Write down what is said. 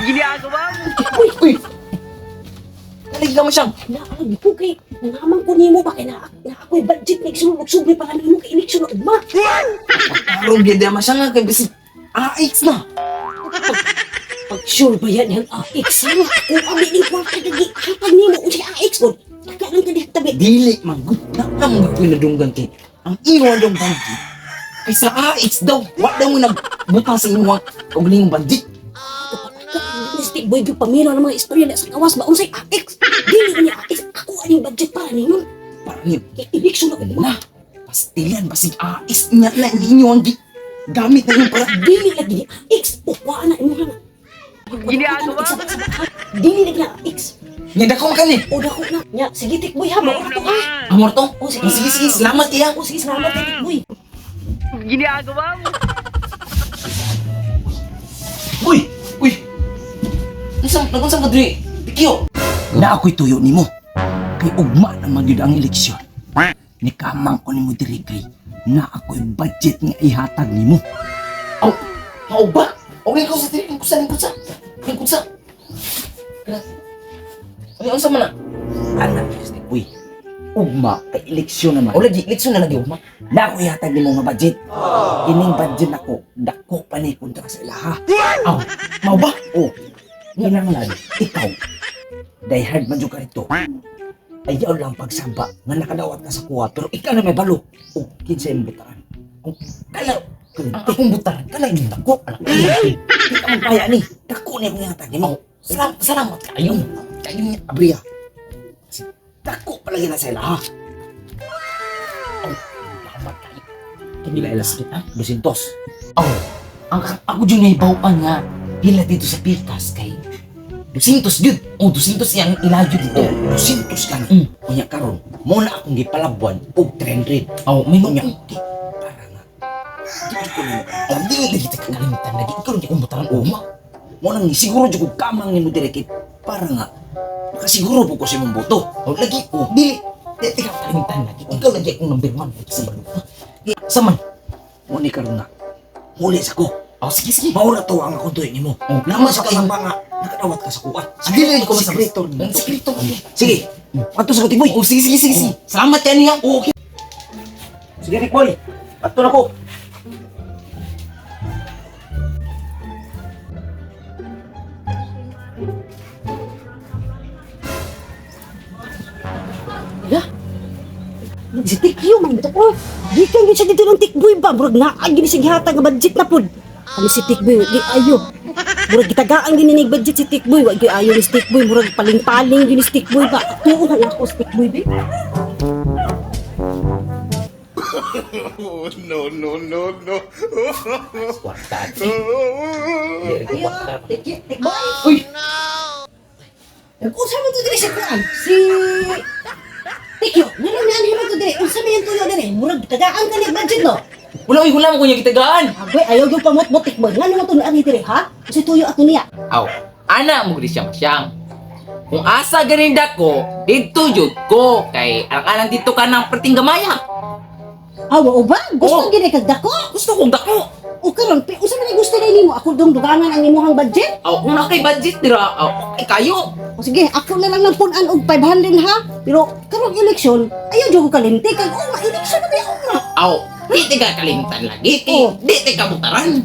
Ginagawa mo. Uy, uy. Nalig ka mo siyang. Naag ko kay nangamang ko nimo ba kay na ako'y budget na igsulog sobre para nimo kay eleksyon na ugma. Pagtarong gyud ma siya nga kay bisig AX na. Pag sure ba yan ang AX ha? Kung abi ning kwarta kay hatag nimo unsay AX pod. Taka lang ka diha tabi. Dili man gud na ang ko nadunggan kay ang imo dong budget kay sa AX daw. Wa daw mo nagbutang sa imong kaugalingong budget. Stick boy gyud pamilo ng mga istorya na sa kawas ba unsay AX? Dili ni AX ako aning budget para nimo. Para ni Kay eleksyon na ugma. na pastilan basig AX nya na inyo ang gamit na yung para Dili lagi ni AX. Ukwa na imo na. Ginagawa mo. Dili lagi na AX. Nya dako man kani. O dako na. Nya sige tikboy ha, mao to ha. Amor to. O sige. Sige sige, salamat iya. O sige, salamat kay tikboy. Ginagawa mo. Uy! Uy! Unsa nagunsa ka diri? Pikyo. Na ako'y tuyo nimo. Kay ugma na magyud ang eleksyon. Nikamang ko nimo diri kay na ako'y budget nga ihatag nimo. Aw, mao ba? Okay ko sa diri lingkod sa lingkod sa. Lingkod sa. Ay, unsa man na? Ana, uy. Ugma kay eleksyon naman. O lagi, eleksyon na lagi ugma. Na ako'y ihatag nimo nga budget. Kining budget nako, dako pa ni kontra sa ilaha. Aw, mao ba? Oh. Kinahanglan ikaw. Die hard man jud ka rito. Ayaw lang pagsamba nga nakadawat ka sa kuha pero ikaw na may balo. O kinsa imong butaran. O kala ang akong butaran kala imong dako anak. Di ka man kaya ni. Dako ni akong ihatag nimo. Salamat, salamat kayo. Kayo ni abriya. Dako palagi na sa ilaha. Aw, salamat kayo. Kinila ila ha? 200. Oh, ang ako dyan ay bawaan nga pila dito sa Pikas kay 200 gyud. Oh, 200 yang ilayo dito. Oh, 200 kani. Unya karon, mo na akong gipalabuan og 300. Oh, may Unya, nung di, para nga. Di ko nimo. Oh, di lagi ta kalimutan lagi. Ikaw rin akong butaran Oh, uma. mo nang siguro jud ko kamang nimo dire kay para nga makasiguro po ko sa imong boto. Oh, lagi. Oh, dili. Di ti ka kalimutan lagi. Ikaw lagi akong number 1 dito sa balo. Sa man. Mo ni karon nga. Muli sa ko. Oh, sige sige. Mao na to ang akong tuyo nimo. Oh, Naman sa kasamba nga nakadawat ka sa kuha. Sige, dili ko masakit. Sekreto Ang sekreto ko. Sige. Adto sa ko, Boy. Oh, sige sige sige. Sige. Salamat yan niya. Oh, okay. Sige, Rick Boy. Adto na ko. Ya. Si Tikyo man bitaw ko. Gikan gyud siya dito ng tikboy ba murag naa gyud siya gihatag nga budget na pud. Kani si Tikboy di ayo. Murag gitagaan gyud ni budget si Tikboy, wa gyud ayo ni si Tikboy, murag paling-paling gyud ni si Tikboy ba. Tuo na ako si Tikboy be. No, no, no, no. Kwarta. Dili ko kwarta. Tikboy. Uy, Unsa man to diri sa kuan? Si Tikyo, ngano ni anhi man to diri? Unsa man yung tuyo diri? Murag gitagaan ka ni budget no. wala oy, wala mo kunya gitagaan. Agoy, ayaw yung pamot-mot Tikboy. Ngano man to ni anhi diri ha? Unsa tuyo ato niya? Aw, ana mo gud siya masyang. Kung asa ganin dako, didto jud ko kay alang-alang dito ka ng perting gamaya. Awa o ba? Gusto Oh. gid kag dako? Gusto kong dako. O karon, unsa man ang gusto na nimo? Ako dong dugangan ang imuhang budget? Aw, kung na kay budget dira, aw, okay kayo. O sige, ako na lang ng punan og 500 ha. Pero karong eleksyon, ayaw jud ko kalimti kag ugma eleksyon na ba ugma. Aw, di ti ka kalimtan lagi, kay Oh. di ti ka butaran.